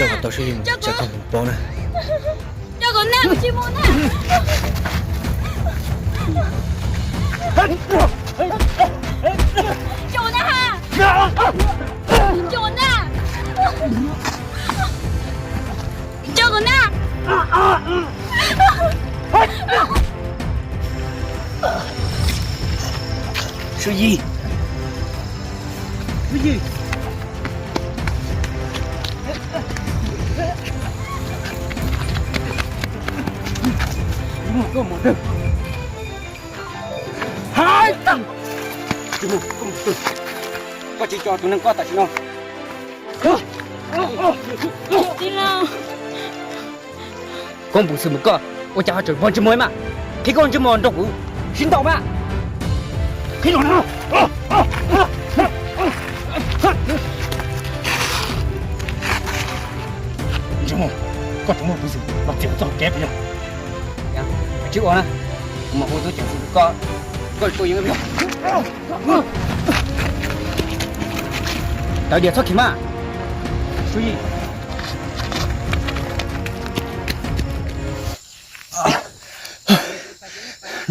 Tau Sub Yim, tsam koj mus paub na. Coj kuv na, kuv tsis mus na. Coj na ha. Coj na. Coj kuv na. Sub Yim. Sub Yim. Koj mus twg? Hais tag! Koj tsis tso tus neeg koj tam sim no. Koj npum xwm mus koj, ua cas ho tseem npog ntsej muag mas? Qhib koj ntsej muag nrog kuv sib ntaus mas. Qhib los na. Ntsej muag, koj tseem muaj peev xwm los txiav kuv txoj hau kev puas yog? Tsis ua na, kuv mam hu tub ceev xwm rau koj, koj tuaj yeej. Tawv diam txhob khiav mas. Sub Yim.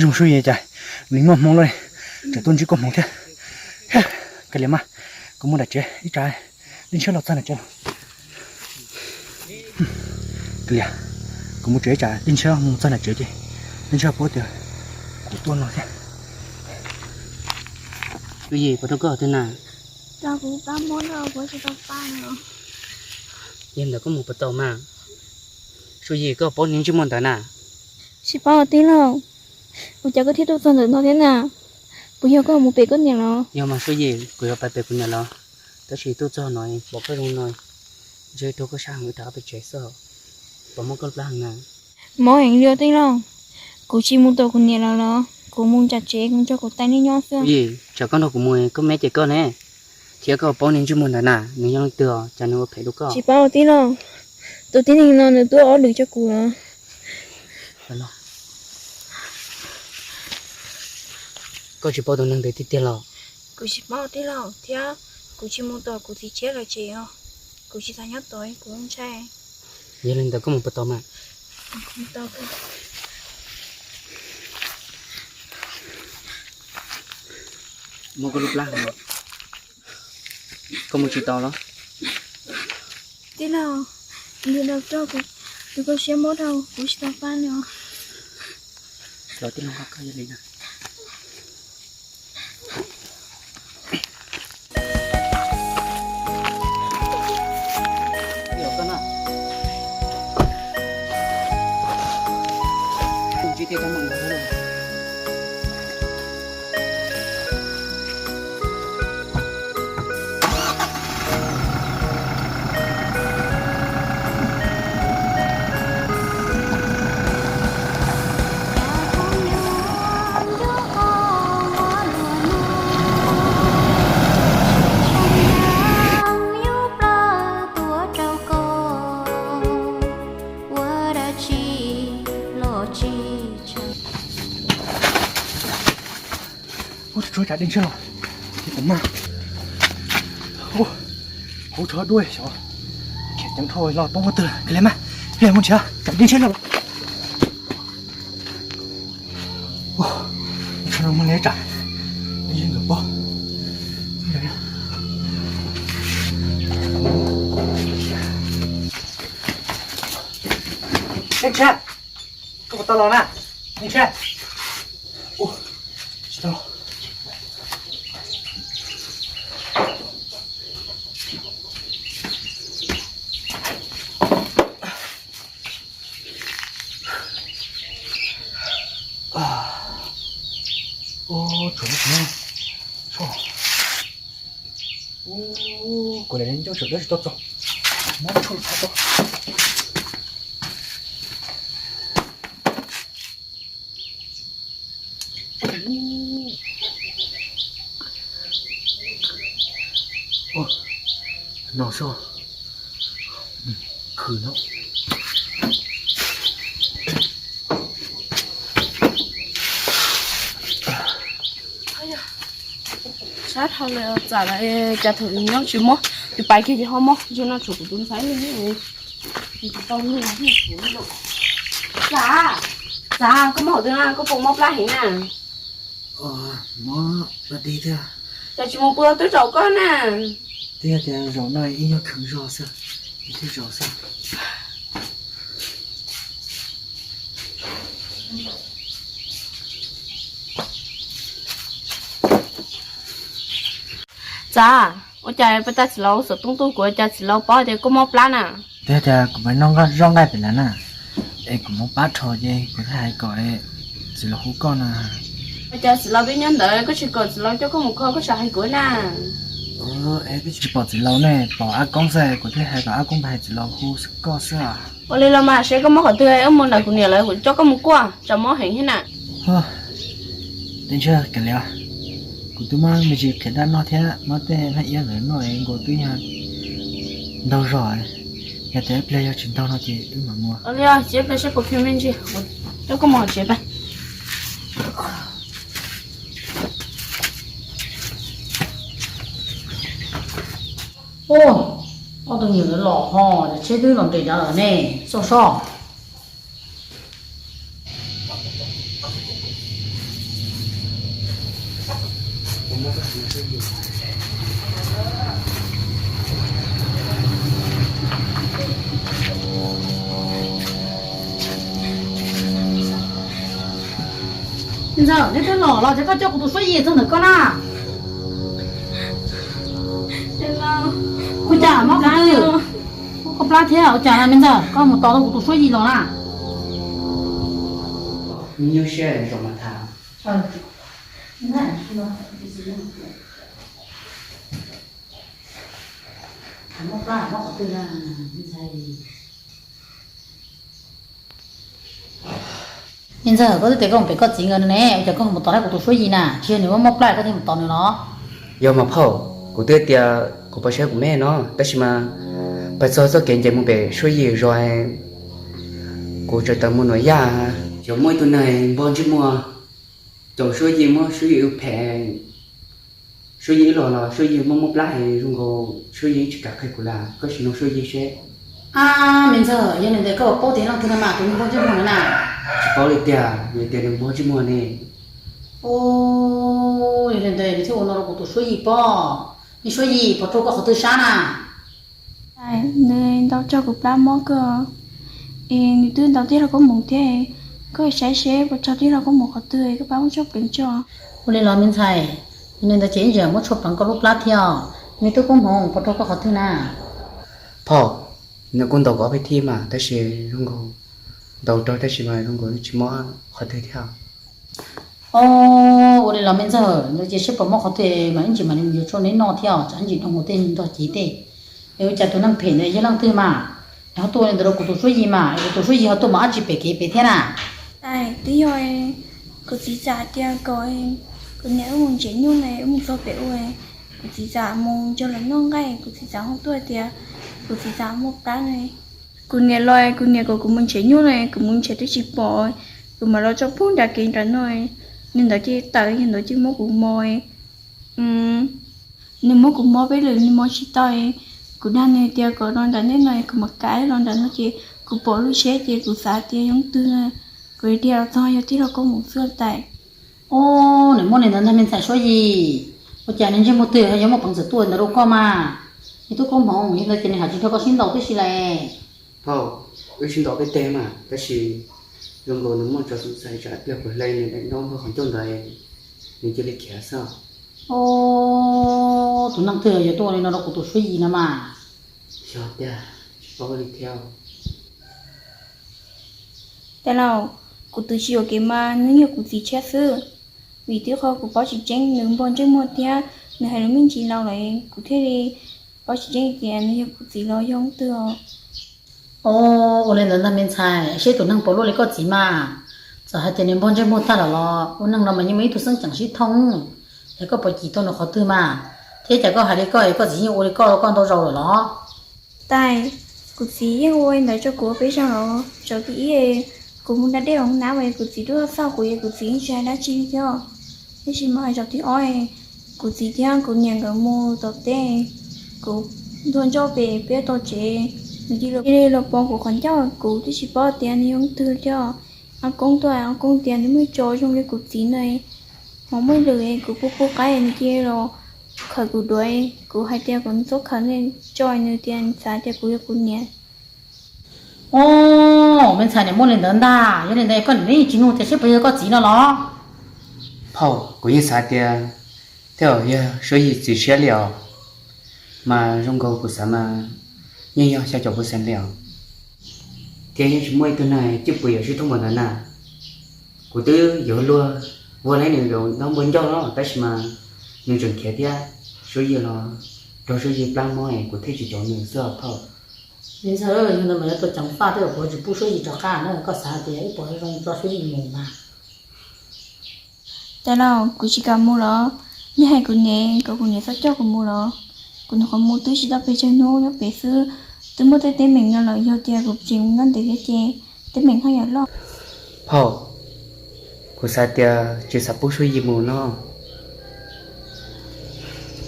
Zoo Sub Yim, cas nws muaj hmoo loj li, tseem tuaj ntsib koj hmoov thiab. Kav liam mas, kuv mus nram tsev ib tsam dej ntshiab los txog nram tsev los. Kav liam, kuv mus tsev ib tsam dej ntshiab mus txog nram tsev ces dej ntshiab paub tias kuv tuaj no thiab. Sub Yim, puas tau koj twg na? Tau kuv pab muab rau kuv tsis tau pab no. Yog ntawd koj mus puas tau mas? Sub Yim, koj paub niag ntsej muag ntawd na? Tsis paub tij laug, ua cas koj thiaj tuaj txog ntawm no thiab na? Puas yog koj mus pem koj niam los? Yog mas Sub Yim, kuv yuav pais pem kuv niam los, tab sis tuaj txog no pom koj zoo no, ntshe raug koj sab heev rov qab pem tsev xwb. Puas mob koj lub plab heev na? Mob heev li tij laug, kuv tsis mus tom kuv niam lawv los, kuv mus nram tsev kuv nrog kuv tais niaj nyob xwb. Sub Yim, tsam koj nrog kuv mus koj meb ces koj ne, thiab koj paub niag ntsej muag ntawd na, nws yog leej twg os, cas nws ua phem rau koj? Tsis paub tij laug, tus tib neeg no nws tuaj ob lwm rau kuv los. Koj tsis paub tus neeg ntawd tiag tiag los? Kuv tsis paub tij laug, thiab kuv tsis mus tom kuv txiv tshiab lawv tsev os, kuv tsis xav nyob tom kuv ntshai. Yog li ntawd koj mus puas tau mas? Mob koj lub plab heev, koj mus tsis tau los? Tij laug, nws los rau kuv, tus koj siab mob dhau kuv tsis tau pab li os. Los tij laug, koj yog li na. Ub, tshuav tsam dej ntshiab los ces kuv mas, ub, hauv tsho duaj xyov, khiav ceev dhau los poob qhov twg. Kav liam mas, ib pliag mus nrhiav tsam dej ntshiab los. Ub, tsho no muaj li tsam dej ntshiab nkawd poob. Dej ntshiab, koj puas tau los na? Dej ntshiab. Ub, tsis tau los. Ub, tshuav, tshuav, tshuav. Ub, kuv lam ncauj tshuam dab tsis tau txog. Mob tshuaj txhab tau. No xwb, khwv no. Sab dhau lawm, txam lawm, cas thaum nyob tsis mob, tus pais kiag ces ho mob, ntshe no tshuav kuv tus ntxhais li. Txav, txav, koj mob qhov twg na, koj puas mob plab heev na? Mob plab dig thiab. Cas tsis mus pw twb zaum koj na. Twb yog tias zaum no ib nyuag kheev zog xwb, thiaj zaum xwb. Txav, ua cas peb tas txiv laus xov tooj tuaj kuv, ua cas txiv laus paub tias koj mob plab na? Twb yog tias kuv mam noj zoj nqaij pem lawm na, es kuv mob plab dhau ces kuv thiaj hais kom txiv laus hu koj na. Ua cas txiv laus twb nyob ntawd koj tsis kom txiv laus coj koj mus kho koj tseem hais kuv na? Twb tsis pom txiv laus ne, pom Ab Koob xwb, kuv thiaj hais kom Ab Koob hais txiv laus hu koj xwb. Ua li los mas, seb koj mob qhov twg wb mus nram kuv niam lawv kuv coj koj mus kuaj, tsam mob heev thiab na. Ua li, kuv twb muab me ntsis qhiav daj noj thiab muab tej hnab iab ntawd noj nkaus twb yog ntau zog, yog tias ib pliag yog tsis ntau no ces wb mam mus. Ua li, cia ib pliag seb puas khwv me ntsis, coj koj mus tsev pab. Ob tug niam ntawd los ho, tsheb twb los nres nrad lawm ne, soj soj. Ntxawm, neb twb los los ces koj coj kuv tus Suab Yim txog ntawm koj na. Ua cas mob qhov twg? Koj plab thiab ua cas me ntxawm, koj mus tos tau kuv tus Suab Yim los na. Nyuaj siab zaum mas tham. Me ntxawg, koj twb tias koj mus pem koj txiv nkawd ne, ua cas koj ho mus tos kuv tus Suab Yim na? Tsis yog nws muaj mob plab koj thiaj mus tos nws los? Yog mas phauj, kuv twb tias kuv pab saib kuv me no, tab sis mas pais txog txoj kev nce mus pem Suab Yim zos, kuv tseem tawm mus nuam yaj. Xyov muaj ib tug neeg npog ntsej muag caum Suab Yim, muab Suab Yim ua phem. Suab Yim wb los los Suab Yim muaj mob plab es zoo nkaus Suab Yim tsis kam qhia kuv lawm, koj sim nug Suab Yim seb. A, me ntxawg, yog li ntawd koj puas paub tias leej twg no mas tus npog ntsej muag na? Tsis paub li tiag, nws tias nws npog ntsej muag ne. Yog li ntawd nws thiaj ua no rau kuv tus Suab Yim pob. Me Suab Yim, puas raug koj qhov twg sab na? Nws ntaus raug kuv plab mob kawg, es nws twb ntaus tij laug Koob Hmoov thiab. Koj saib seb puas raug tij laug Koob Hmoov qhov twg, koj pab muab tshuaj pleev tso. Ua li los me ntxhais, yog li ntawd ces ib ntsis muab tshuaj pleev koj lub plab thiab. Me tub Koob Hmoov, puas raug koj qhov twg na? Phauj, nws kuj ntaus kuv ob peb thib mas tab sis zoo nkaus ntaus raug tab sis mas zoo nkaus tsis mob qhov twg thiab. Ua li los me ntxawg, ntawd ces seb puas mob qhov twg mas ib ntsis mam li mus yuav tshuaj neb noj thiab, tsam ib ntsis dhau hwv tej ntog cev tej. Es ua cas tus neeg phem ntawd yog leej twg mas? Es ho tuaj ua li ntawd rau kuv tus Suab Yim mas, es kuv tus Suab Yim ho tuaj mus dab tsi pem kev pem thiab na? Twb yog kuv txiv txawm tias kom kuv niam wb mus nrhiav nyuj na, wb mus txog pem ua, kuv txiv txawm mus nrog lawv noj nqaij, kuv txiv txawm ho tuaj tias kuv txiv txawm muaj plab na. Kuv niam los, kuv niam kom kuv mus nrhiav nyuj na, kuv mus nrhiav twb tsis pom, kuv mam los tso pug nram kev nram no, nws ntawd ces tawm, yog ntawd ces muab kuv mos. Nws muab kuv mos peb lwm nws mos tsis tau, kuv dag nws tias kom los nram ntej no, kuv mam kav los nram no ces kuv pom lub tsheb ces kuv xav tias yog leej twg na, kuv dhia los txog yog tij laug Koob Hmoov xwb tas. Nws muaj li ntawd ntag me ntxhais Suab Yim, ua cas nws ntsej muag twg ho yuav muaj peev xwm tuaj ntawd rau koj mas? Nws tub Koob Hmoov, yog ntawd ces nws haj tsis nrog koj sib ntaus tib si lawm. Phauj, wb sib ntaus peb teg mas tab sis zoo nkaus nws muaj tsov xum xais tsam pliag kuv hle nws daim ntaub npog qhov ncauj ntawd, nws cia li khiav xwb. Tus neeg twg yuav tuaj ua li no rau kuv tus Suab Yim no mas? Xyov tiag, tsis paub li thiab. Tais laus, kuv twb tsis yuam kev mas nws yog kuv txiv tshiab xwb, vim twb qhov kuv paub tsis tseeb nws npog ntsej muag thiab nws hais lus me ntsis laus lawm kuv thiaj li paub tsis tseeb tias nws yog kuv txiv los yog leej twg os. Ua li ntawd ntag me ntxhais, seb tus neeg puas luaj li koj txiv mas. Txawm hais tias nws npog ntsej muag tag lawm los ua neeg no mas yeej muaj ib tug xeeb ceem sib thooj, es koj puas cim tau nws qhov twg mas? Thiab cas koj hais li koj es koj txiv yeej ua li koj rau koj ntau zaus lawm los? Tais, kuv txiv yeej ua li ntawd rau kuv peb zaug los. Zaum thib ib, kuv mus da dej hauv nab es kuv txiv tuaj xauj kuv es kuv txiv yeej tsis hais dab tsi li thiab. Tiam sis mas zaum thib ob, kuv txiv thiab kuv niam nkawd mus tom teb, kuv ntuag ntsoj pem peb tom tsev, Nws cia li los pom kuv qhov ncauj, kuv twb tsis paub tias nws yog leej twg thiab. Ab Koob tuaj, Ab Koob tias nws muaj ib tso zoo li kuv txiv no, ho muaj ib lwm kuv pub pub qaib, nws cia li los khawm kuv duav. Kuv hais tias kom nws txhob khawm, nws tso, nws tias nws xav tias kuv yog kuv niam. Au, me ntxhais, nws muaj li ntawd ntag. Yog li ntawd koj niam yeej tsis nug tias seb puas yog koj txiv no los? Phauj, kuv yeej xav tias tej zaum yog Suab Yig txiv Siab li os, mas zoo nkaus kuv xav mas yeej yog xya caum percent li os. Thiab yeej tsis muaj ib tug neeg cwj pwm yuav sib thooj npaum ntawd na. Kuv twb yuav luag vag laib nws ntaub npua ncauj no, tab sis mas nws tseem khiav thiab. Suab Yig los raug Suab Yig plab mob es kuv thiaj tsis caum nws xwb os phauj. Me ntxhais, yog ntawd mas yuav tau ceev faj thiab, kuv tsis pub Suab Yig rov qab na. Koj xav tias ib puas zoo tso Suab Yig mus mas. Cas los kuv tsis kam mus los? Nej hais kuv niam kom kuv niam txhob coj kuv mus los? Kuv nyuam qhuav mus twb tsis tau pes tsawg hnub nyob pem xwb, twb muaj tej teeb meem no lawm. Yog tias kuv tseem mus nyob ntev thiab ces teeb meem haj yam loj. Phauj, kuv xav tias tsis xav pub Suab Yig mus no.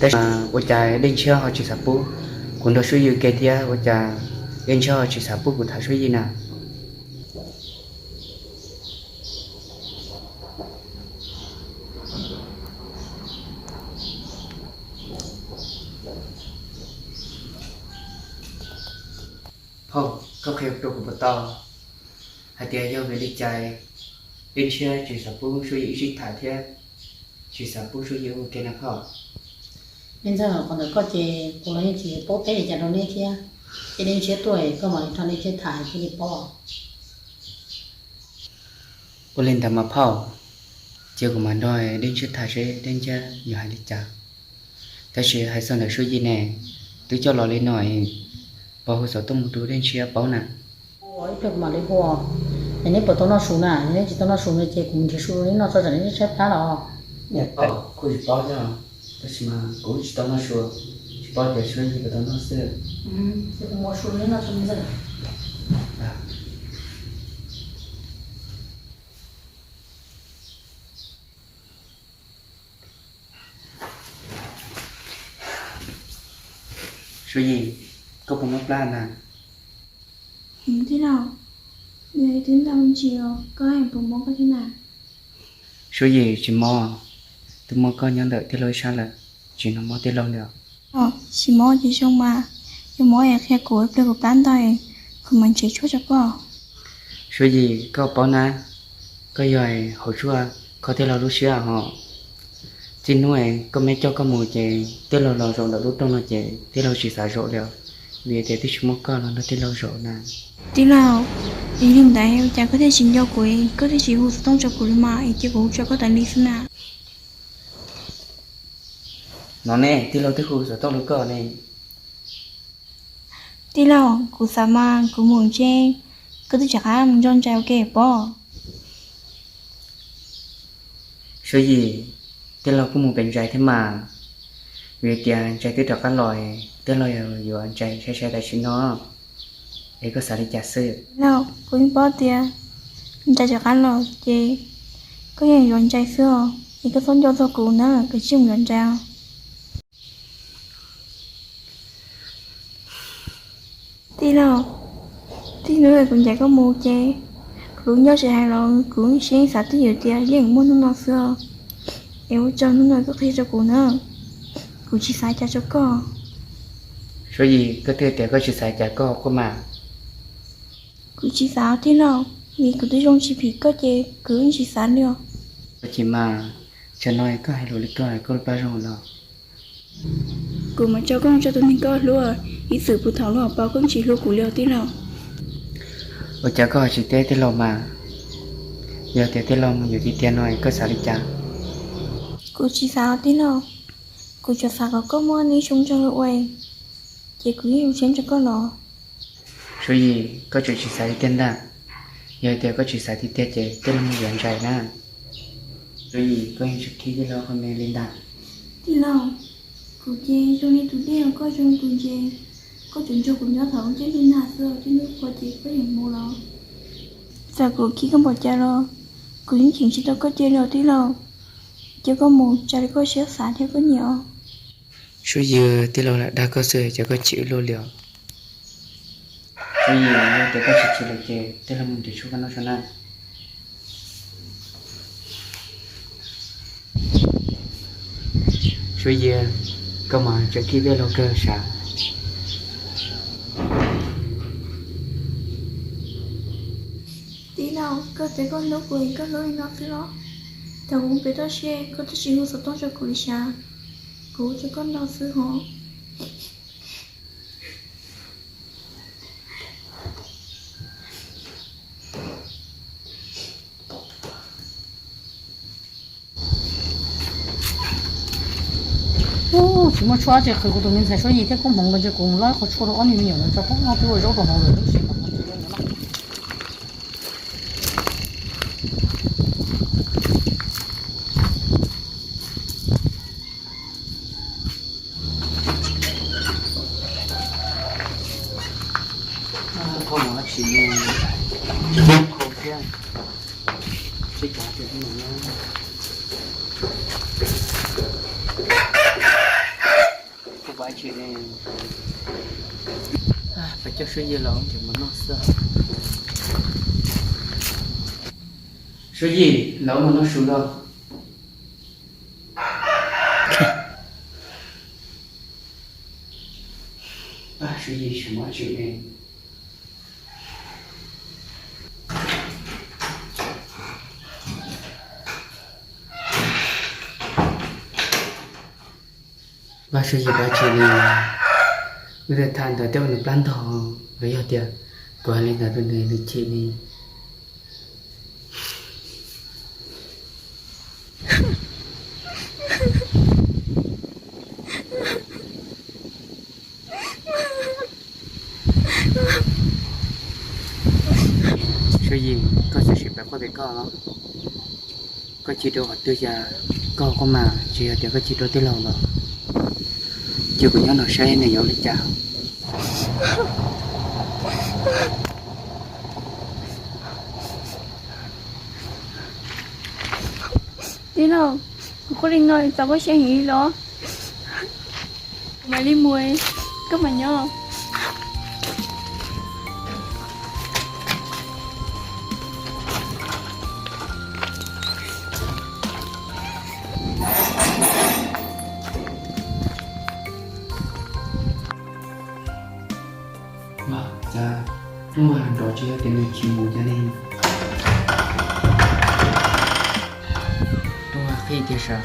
Tab sis ua cas Dej Ntshiab ho tsis xav pub kuv nrog Suab Yig ua ke thiab? Ua cas Dej Ntshiab ho tsis xav pub kuv tham Suab Yig na? Phauj, koj qhia rau kuv puas tau hais tias yog vim li cas Dej Ntshiab tsis xav pub Suab Yig ib sij tham thiab tsis xav pub Suab Yig ua ke na phauj? Me ntxhais, qhov ntawd koj ces kuv los yeej tsis paub teb li cas rau neb thiab. Ces Dej Ntshiab tuaj koj mam li nrog Dej Ntshiab tham thiaj li paub. Ua li ntawd mas phauj, ces kuv mam nrog Dej Ntshiab tham seb Dej Ntshiab yuav hais li cas. Tab sis hais txog ntawm Suab Yig ne, twb coj los li no, pov hu xov tooj mus rau Dej Ntshiab paub na. Ib pliag kuv mam li hu. Es neb puas tau noj su na? Yog neb tsis tau noj su no ces kuv nrhiav su rau neb noj tso tsam neb tshaib plab los. Kuj tsis paub thiab, tab sis mas kuv tsis tau noj su, tsis paub tias Suab Yig puas tau noj xwb. Ces kuv mus ua su rau neb noj tso me ntxhais. Suab Yig, koj puas mob plab na? Tij laug, yog twb ntau ntsis os, koj puas mob koj thiab na? Suab Yig, tsis mob, twb muaj koj nyob ntawm tij laug ib sab lawm, tsis hnov mob tij laug li os. Tsis mob ces zoo mas, yog mob es qhia kuv, ib pliag kuv plab ntau, kuv mam nrhiav tshuaj rau koj. Suab Yig, koj paub na, koj yog hauv tshuaj kho tij laug lub siab hos. Txij hnub koj me coj koj mus ces tij laug los zaum ntawm lub rooj no ces tij laug tsis xav zaum li os, vim tias twb tsis muaj koj los nrog tij laug zaum na. Tij laug, yog li ntawd ua cas koj thiaj tsis nco kuv, koj thiaj tsis hu xov tooj rau kuv li mas, es cia kuv hu rau koj tas li xwb na. No ne, tij laug twb hu xov tooj rau koj ne. Tij laug, kuv xav mas kuv mus ntse, koj twb rov qab mus nco ntshai ua ke pob. Suab Yig, tij laug kuj mus pem Ntsais thiab mas, vim tias Ntsais twb rov qab los, tij laug yuav Ntsais sai sai tam sim no, es koj xav li cas xwb? Tij laug, kuv yeej paub tias Ntsais rov qab los ces koj yeej yuav Ntsais xwb os, es koj txhob nco txog kuv na, kav tsij mus yuav Ntsais os. Tij laug, txij hnub kuv ncaim koj mus ces kuv lub ncauj tsis hais los kuv siab xav twj ywm tias yeej muaj hnub no xwb os. Es ua tsaug hnub no koj qhia rau kuv na, kuv tsis xav cas rau koj. Suab Yig, koj twb tias koj tsis xav cas koj quaj mas. Kuv tsis xav tij laug, vim kuv twb zoo tsis phim koj ces kuv yeej tsis xav li os. Koj chim mas, tsam no koj hais lus li koj, koj lub plab zoo los? Kuv mam tso koj tso tus neeg koj hlub, ib txwm puag thaum lub hauv paus koj tsis hlub kuv li os tij laug. Ua cas koj ho tsis teb tij laug mas? Yog tias tij laug mus yuav tiag tiag no koj xav li cas? Kuv tsis xav tij laug, kuv tsuas xav kom koj muaj neb zoo nraug ua, ces kuv yeej zoo siab nrog koj los. Suab Yig, koj tseem tsis xav tiag tiag ntag. Yog tias koj tsis xav tiag tiag ces tij laug mus yuav Ntsais na. Suab Yig, koj yeej tsis khib tij laug qhov me li ntag. Tij laug, kuv ces zoo li tus dej uas koj zoo kuv ntses, koj tsuas nrog kuv nyob thaum lub caij ntuj nag xwb, caij ntuj qhua ces koj yeej mus los. Txawm kuv khib koj npaum cas los kuv yeej cheem tsis tau koj cia li os tij laug. Cia koj mus raws li koj siab xav thiab koj nyiam os. Suab Yig, tij laug lam dag koj xwb cas koj chim ua luaj li os. Yog tias koj tsis chwv lawm ces tej laug mus nrhiav tshuaj koj noj tso na. Suav Yis, koj mas tseem khib tej laug kawg sav. Tij laug, koj tias koj hlub kuv es koj hlub li no xwb los? Thaum kuv mus pem toj siab koj twb tsis hu xov tooj rau kuv li sav, kuv hu rau koj no xwb hos. Tsis muaj tshuaj ces qhwv kuv tus me ntxhais Suav Yis thiab Koob Hmoov los ntshe kuv muab qhov tshuaj rau ob niag me nyuam no tso poob ob tug ua zaub rau hauv lawm lub sij hawm no. Thauj mus dab tsi ne, tseem khau thiab, sib cav tias no. Kuv pab tsis ne, pab coj Suav Yis los ces mus noj xwb. Suav Yis, los mus noj su los. Suav Yis, tsis muaj dab tsi ne. Vaj Suav Yis pab tsis li, wb twb tham ntawd tej ua nws plab ntog los yog tias kuv hais li ntawd rau nws nws chim li. Suav Yis, koj xav sim pab koj tias koj los, koj chim rau qhov twg cas koj koj mas tsis yog tias koj chim rau tij laug los, ces kuv nyob no saib nws yuav li cas. Tij laug, kuv quaj li no txaus koj siab heev li los? Kuv mam li mus, koj mam nyob. Cas rooj vag nrov tsis yog tias nws chim mus cas ne? Rooj vag qhib tiag sav.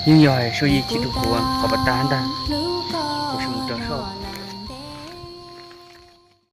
Yeej yog Suav Yis chim rau kuv qhov pas tag ntag.